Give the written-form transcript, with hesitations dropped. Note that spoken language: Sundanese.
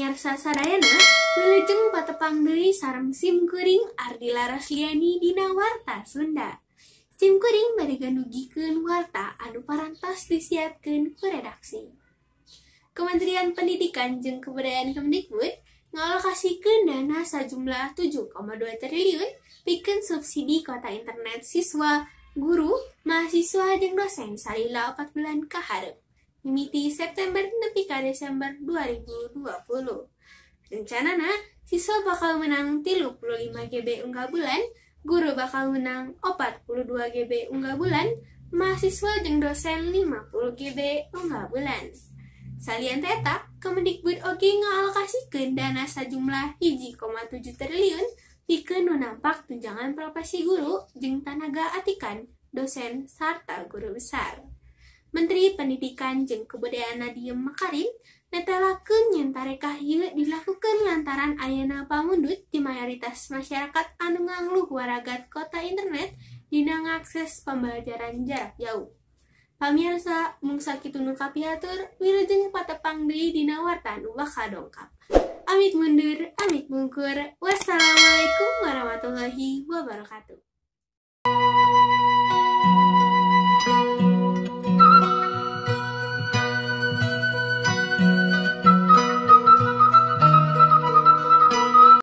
Pamiarsa sadayana, wilujeng patepang deui sareng sim kuring Ardila Rosliani dina Warta Sunda. Sim kuring bade ngadugikeun warta anu parantos disiapkeun ku redaksi. Kementerian Pendidikan jeung Kebudayaan Kemdikbud ngalokasikeun dana sajumlah 7,2 triliun pikeun subsidi kuota internet siswa, guru, mahasiswa jeung dosen salila 4 bulan ka hareup, mimiti September nepi ka Desember 2020. Rencanana, siswa bakal menang 35 GB unggal bulan, guru bakal menang 42 GB unggal bulan, mahasiswa jeung dosen 50 GB unggal bulan. Salian ti eta, Kemendikbud oge ngalokasikeun dana sajumlah 1,7 triliun pikeun nu nampak tunjangan profesi guru jeung tanaga atikan, dosen sarta guru besar. Menteri Pendidikan jeung Kebudayaan Nadiem Makarim netelakeun yen tarekah ieu dilakukeun lantaran ayana pamundut di mayoritas masyarakat anu ngangluh waragat kuota internet dina ngakses pembelajaran jarak jauh. Pamirsa, mung sakitu nu kapihatur, wilujeng patepang deui dina warta nu bakal dongkap. Amit mundur, amit mungkur. Wassalamualaikum warahmatullahi wabarakatuh.